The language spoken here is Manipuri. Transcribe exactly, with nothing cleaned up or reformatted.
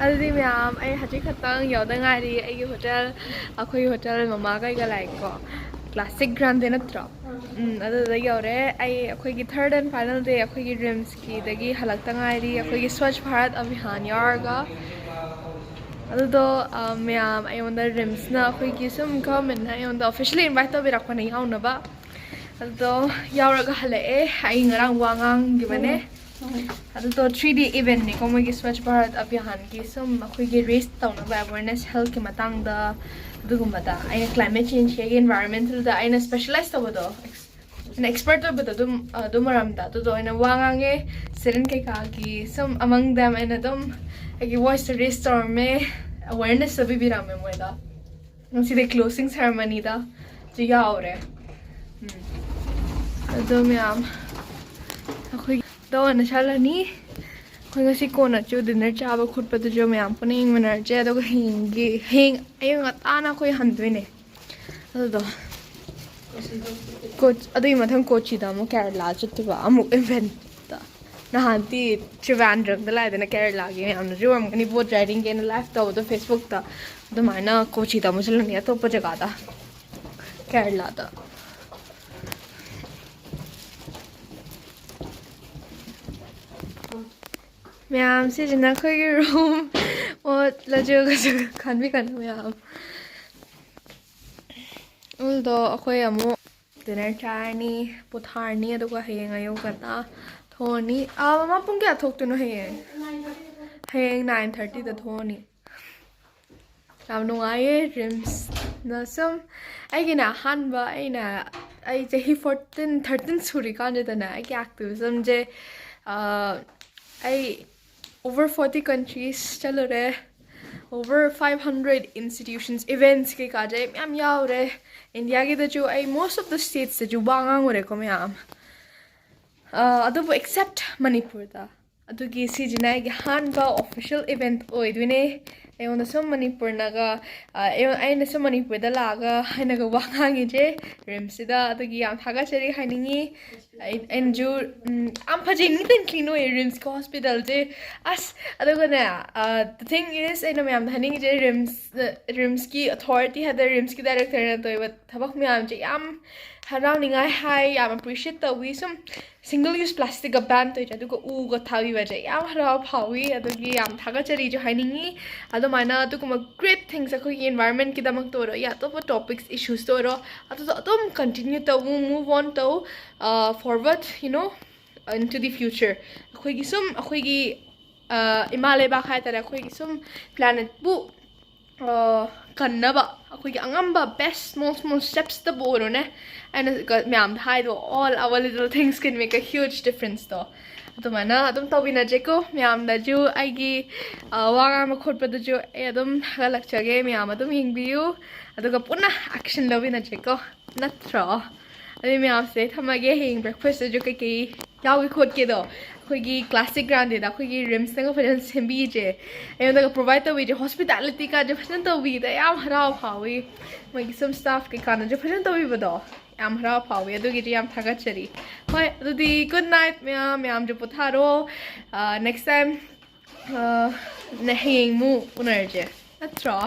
ꯑꯗꯨꯗꯤ ꯃꯌꯥꯝ, ꯑꯩ ꯍꯧꯖꯤꯛ ꯈꯛꯇꯪ ꯌꯧꯗ ꯉꯥꯏꯔꯤ ꯑꯩꯒꯤ ꯍꯣꯇꯦꯜ꯫ ꯑꯩꯈꯣꯏꯒꯤ ꯍꯣꯇꯦꯜ ꯃꯃꯥ ꯀꯩꯒ ꯂꯥꯛꯏꯀꯣ, ꯀ꯭ꯂꯥꯁꯤꯛ ꯒ꯭ꯔꯥꯟꯗꯦ ꯅꯠꯇ꯭ꯔꯣ? ꯎꯝ, ꯑꯗꯨꯗ ꯌꯧꯔꯦ꯫ ꯑꯩ ꯑꯩꯈꯣꯏꯒꯤ third and final day ꯑꯩꯈꯣꯏꯒꯤ ꯔꯤꯝꯁꯀꯤꯗꯒꯤ ꯍꯜꯂꯛꯇ ꯉꯥꯏꯔꯤ, ꯑꯩꯈꯣꯏꯒꯤ ꯁ꯭ꯋꯥꯆ ꯚꯥꯔꯠ ꯑꯚꯤꯌꯥꯟ ꯌꯥꯎꯔꯒ꯫ ꯑꯗꯨꯗꯣ, ꯑ, ꯃꯌꯥꯝ, ꯑꯩꯉꯣꯟꯗ ꯔꯤꯝꯁꯅ ꯑꯩꯈꯣꯏꯒꯤ ꯁꯨꯝ governmentꯅ ꯑꯩꯉꯣꯟꯗ officially invite ꯇꯧꯕꯤꯔꯛꯄꯅꯦ ꯌꯥꯎꯅꯕ꯫ ꯑꯗꯨꯗꯣ ꯌꯥꯎꯔꯒ ꯍꯜꯂꯛꯑꯦ꯫ ꯑꯩ ꯉꯔꯥꯡ ꯋꯥ ꯉꯥꯡꯈꯤꯕꯅꯦ꯫ ꯑꯗꯨꯗꯣ three day eventꯅꯤꯀꯣ, ꯃꯣꯏꯒꯤ ꯁ꯭ꯋꯥꯆ ꯚꯥꯔꯠ ꯑꯚꯤꯌꯥꯟꯒꯤ ꯁꯨꯝ ꯑꯩꯈꯣꯏꯒꯤ raise ꯇꯧꯅꯕ awareness healthꯀꯤ ꯃꯇꯥꯡꯗ꯫ ꯑꯗꯨꯒꯨꯝꯕꯗ ꯑꯩꯅ climate changeꯀꯤ environmentalꯗ ꯑꯩꯅ specialize ꯇꯧꯕꯗꯣ, ꯑꯩꯅ expert ꯑꯣꯏꯕꯗꯣ ꯑꯗꯨꯝ, ꯑꯗꯨ ꯃꯔꯝꯗ ꯑꯗꯨꯗꯣ ꯑꯩꯅ ꯋꯥ ꯉꯥꯡꯉꯦ꯫ Student ꯀꯩꯀꯥꯒꯤ ꯁꯨꯝ among them ꯑꯩꯅ ꯑꯗꯨꯝ ꯑꯩꯒꯤ voiceꯇꯣ raise ꯇꯧꯔꯝꯃꯦ, awarenessꯇꯣ ꯄꯤꯕꯤꯔꯝꯃꯦ ꯃꯣꯏꯗ꯫ ꯉꯁꯤꯗꯤ closing ceremonyꯗ ꯁꯨ ꯌꯥꯎꯔꯦ꯫ ꯎꯝ꯫ ꯑꯗꯣ ꯃꯌꯥꯝ, ꯑꯩꯈꯣꯏ ꯗꯣꯟꯅ ꯁꯥꯠꯂꯅꯤ꯫ ꯑꯩꯈꯣꯏ ꯉꯁꯤ ꯀꯣꯟꯅꯁꯨ dinner ꯆꯥꯕ ꯈꯣꯠꯄꯗꯨꯁꯨ ꯃꯌꯥꯝ ꯄꯨꯟꯅ ꯌꯦꯡꯃꯤꯟꯅꯔꯁꯦ꯫ ꯑꯗꯨꯒ ꯍꯌꯦꯡꯒꯤ, ꯍꯌꯦꯡ ꯑꯌꯨꯛ ꯉꯟꯇꯥꯅ ꯑꯩꯈꯣꯏ ꯍꯟꯗꯣꯏꯅꯦ꯫ ꯑꯗꯨꯗꯣ ꯀꯣꯆ-, ꯑꯗꯨꯒꯤ ꯃꯊꯪ ꯀꯣꯆꯤꯗ ꯑꯃꯨꯛ ꯀꯦꯔꯂꯥ ꯆꯠꯇꯣꯏꯕ, ꯑꯃꯨꯛ eventꯇ꯫ ꯅꯍꯥꯟꯗꯤ ꯇ꯭ꯔꯤꯕꯥꯟꯗ꯭ꯔꯝꯗ ꯂꯥꯛꯏꯗꯅ, ꯀꯦꯔꯂꯥꯒꯤ ꯃꯌꯥꯝꯅꯁꯨ ꯎꯔꯝꯒꯅꯤ, boat ridingꯒꯤꯅ live ꯇꯧꯕꯗꯣ Facebookꯇ꯫ ꯑꯗꯨꯃꯥꯏꯅ ꯀꯣꯆꯤꯗ ꯑꯃꯨꯛ ꯆꯠꯂꯅꯤ, ꯑꯇꯣꯞꯄ ꯖꯒꯥꯗ, ꯀꯦꯔꯂꯥꯗ꯫ ꯃꯌꯥꯝ, ꯁꯤꯁꯤꯅ ꯑꯩꯈꯣꯏꯒꯤ room꯫ ꯑꯣ, ꯂꯖꯨꯒꯁꯨ ꯈꯟꯕꯤꯒꯅꯨ ꯃꯌꯥꯝ꯫ ꯑꯗꯨꯗꯣ ꯑꯩꯈꯣꯏ ꯑꯃꯨꯛ dinner ꯆꯥꯔꯅꯤ, ꯄꯣꯊꯥꯔꯅꯤ, ꯑꯗꯨꯒ ꯍꯌꯦꯡ ꯑꯌꯨꯛ ꯉꯟꯇꯥ ꯊꯣꯛꯑꯅꯤ꯫ ꯑꯥ, ꯃꯃꯥ, ꯄꯨꯡ ꯀꯌꯥ ꯊꯣꯛꯇꯣꯏꯅꯣ ꯍꯌꯦꯡ? ꯍꯌꯦꯡ nine thirtyꯗ ꯊꯣꯛꯑꯅꯤ꯫ ꯌꯥꯝ ꯅꯨꯡꯉꯥꯏꯌꯦ ꯔꯤꯝꯁꯅ ꯁꯨꯝ꯫ ꯑꯩꯒꯤꯅ ꯑꯍꯥꯟꯕ, ꯑꯩꯅ, ꯑꯩ ꯆꯍꯤ fourteen, thirteen ꯁꯨꯔꯤꯀꯥꯟꯗꯨꯗꯅꯦ ꯑꯩꯒꯤ activismꯁꯦ, ꯑꯥ, ꯑꯩ over forty countries ꯆꯠꯂꯨꯔꯦ, over five hundred institutions, events ꯀꯩꯀꯥꯁꯦ ꯑꯩ ꯃꯌꯥꯝ ꯌꯥꯎꯔꯦ꯫ ꯏꯟꯗꯤꯌꯥꯒꯤꯗꯁꯨ ꯑꯩ most of the statesꯇꯁꯨ ꯋꯥ ꯉꯥꯡꯉꯨꯔꯦꯀꯣ ꯃꯌꯥꯝ꯫ ꯑꯥ, ꯑꯗꯨꯕꯨ except ꯃꯅꯤꯄꯨꯔꯗ꯫ ꯑꯗꯨꯒꯤ ꯁꯤꯁꯤꯅ ꯑꯩꯒꯤ ꯑꯍꯥꯟꯕ official event ꯑꯣꯏꯗꯣꯏꯅꯦ꯫ ꯑꯩꯉꯣꯟꯗ ꯁꯨꯝ ꯃꯅꯤꯄꯨꯔꯅꯒ, ꯑꯥ, ꯑꯩꯉꯣꯟ-, ꯑꯩꯅ ꯁꯨꯝ ꯃꯅꯤꯄꯨꯔꯗ ꯂꯥꯛꯑꯒ ꯑꯩꯅꯒ ꯋꯥ ꯉꯥꯡꯉꯤꯁꯦ ꯔꯤꯝꯁꯁꯤꯗ꯫ ꯑꯗꯨꯒꯤ ꯌꯥꯝ ꯊꯥꯒꯠꯆꯔꯤ ꯍꯥꯏꯅꯤꯡꯉꯤ꯫ ꯑꯩ- ꯑꯩꯅꯁꯨ ꯎꯝ, ꯌꯥꯝ ꯐꯖꯩ, neat and clean ꯑꯣꯏꯌꯦ ꯔꯤꯝꯁꯀꯤ ꯍꯣꯁꯄꯤꯇꯥꯜꯁꯦ꯫ ꯑꯁ ꯑꯗꯨꯒꯅꯦ, the thing is, ꯑꯩꯅ ꯃꯌꯥꯝꯗ ꯍꯥꯏꯅꯤꯡꯉꯤꯁꯦ, ꯔꯤꯝꯁ ꯔꯤꯝꯁꯀꯤ ꯑꯣꯊꯣꯔꯤꯇꯤ ꯍꯥꯏꯗꯔ ꯔꯤꯝꯁꯀꯤ ꯗꯥꯏꯔꯦꯛꯇꯔꯅ ꯇꯧꯔꯤꯕ ꯊꯕꯛ ꯃꯌꯥꯝꯁꯦ ꯌꯥꯝ ꯍꯔꯥꯎꯅꯤꯡꯉꯥꯏ ꯍꯥꯏ, ꯌꯥꯝ ꯑꯦꯄ꯭ꯔꯤꯁꯤꯌꯦꯠ ꯇꯧꯋꯤ꯫ ꯁꯨꯝ ꯁꯤꯡꯒꯜ ꯌꯨꯁ ꯄ꯭ꯂꯥꯁꯇꯤꯛꯀ ꯕꯦꯟ ꯇꯧꯔꯤꯁꯦ, ꯑꯗꯨꯒ ꯎꯒ ꯊꯥꯕꯤꯕꯁꯦ ꯌꯥꯝ ꯍꯔꯥꯎ ꯐꯥꯎꯏ꯫ ꯑꯗꯨꯒꯤ ꯌꯥꯝ ꯊꯥꯒꯠꯆꯔꯤꯁꯨ ꯍꯥꯏꯅꯤꯡꯉꯤ꯫ ꯑꯗꯨꯃꯥꯏꯅ ꯑꯗꯨꯒꯨꯝꯕ ꯒ꯭ꯔꯦꯠ ꯊꯤꯡꯁ ꯑꯩꯈꯣꯏꯒꯤ ꯏꯟꯚꯥꯏꯔꯣꯟꯃꯦꯟꯠꯀꯤꯗꯃꯛꯇ ꯑꯣꯏꯔꯣ, ꯌꯥ ꯑꯇꯣꯞꯄ ꯇꯣꯄꯤꯛꯁ ꯏꯁꯨꯁꯇ ꯑꯣꯏꯔꯣ, ꯑꯗꯨꯗꯣ ꯑꯗꯨꯝ ꯀꯟꯇꯤꯅ꯭ꯌꯨ ꯇꯧ, ꯃꯨꯚ ꯑꯣꯟ ꯇꯧ, forward, you know, into the future. ꯑꯩꯈꯣꯏꯒꯤ ꯁꯨꯝ ꯑꯩꯈꯣꯏꯒꯤ ꯏꯃꯥ ꯂꯩꯕꯥꯛ ꯍꯥꯏꯇꯥꯔꯦ, ꯑꯩꯈꯣꯏꯒꯤ ꯁꯨꯝ ꯄ꯭ꯂꯥꯅꯦꯠꯄꯨ ꯀꯟꯅꯕ ꯑꯩꯈꯣꯏꯒꯤ ꯑꯉꯝꯕ ꯕꯦꯁ ꯁ꯭ꯃꯣꯜ ꯁ꯭ꯃꯣꯜ ꯁ꯭ꯇꯦꯞꯁꯇꯕꯨ ꯑꯣꯏꯔꯣꯅꯦ꯫ ꯑꯩꯅ ꯃꯌꯥꯝꯗ ꯍꯥꯏꯗꯣ, all our little things can make a huge difference ꯗꯣ꯫ ꯑꯗꯨꯃꯥꯏꯅ ꯑꯗꯨꯝ ꯇꯧꯕꯤꯅꯖꯦꯀꯣ꯫ ꯃꯌꯥꯝꯗꯁꯨ ꯑꯩꯒꯤ ꯋꯥ ꯉꯥꯡꯕ ꯈꯣꯠꯄꯗꯁꯨ ꯑꯩ ꯑꯗꯨꯝ ꯊꯥꯒꯠꯂꯛꯆꯒꯦ꯫ ꯃꯌꯥꯝ ꯑꯗꯨꯝ ꯌꯦꯡꯕꯤꯌꯨ, ꯑꯗꯨꯒ ꯄꯨꯟꯅ ꯑꯦꯛꯁꯟ ꯂꯧꯃꯤꯟꯅꯁꯦꯀꯣ, ꯅꯠꯇ꯭ꯔꯣ? ꯑꯗꯨꯗꯤ ꯃꯌꯥꯝꯁꯦ ꯊꯝꯃꯒꯦ꯫ ꯍꯌꯦꯡ ꯕ꯭ꯔꯦꯛꯐꯥꯁꯇꯁꯨ ꯀꯩꯀꯩ ꯌꯥꯎꯒꯦ ꯈꯣꯠꯀꯦꯗꯣ ꯑꯩꯈꯣꯏꯒꯤ ꯀ꯭ꯂꯥꯁꯤꯛ ꯒ꯭ꯔꯥꯟꯗꯦꯗ ꯑꯩꯈꯣꯏꯒꯤ ꯔꯤꯝꯁꯅꯒ ꯐꯖꯅ ꯁꯦꯝꯕꯤꯁꯦ, ꯑꯩꯉꯣꯟꯗꯒ ꯄ꯭ꯔꯣꯚꯥꯏꯗ ꯇꯧꯕꯤꯁꯦ, ꯍꯣꯁꯄꯤꯇꯥꯂꯤꯇꯤꯒꯁꯦ ꯐꯖꯅ ꯇꯧꯕꯤꯗ ꯌꯥꯝ ꯍꯔꯥꯎ ꯐꯥꯎꯏ꯫ ꯃꯣꯏꯒꯤ ꯁꯨꯝ ꯁ꯭ꯇꯥꯐ ꯀꯩꯀꯥꯅꯁꯨ ꯐꯖꯅ ꯇꯧꯕꯤꯕꯗꯣ ꯌꯥꯝ ꯍꯔꯥꯎ ꯐꯥꯎꯏ꯫ ꯑꯗꯨꯒꯤꯗꯤ ꯌꯥꯝ ꯊꯥꯒꯠꯆꯔꯤ꯫ ꯍꯣꯏ, ꯑꯗꯨꯗꯤ good night ꯃꯌꯥꯝ, ꯃꯌꯥꯝꯁꯨ ꯄꯣꯊꯥꯔꯣ꯫ Next time ꯅ ꯍꯌꯦꯡ ꯑꯃꯨꯛ ꯎꯅꯔꯁꯦ, ꯅꯠꯇ꯭ꯔꯣ?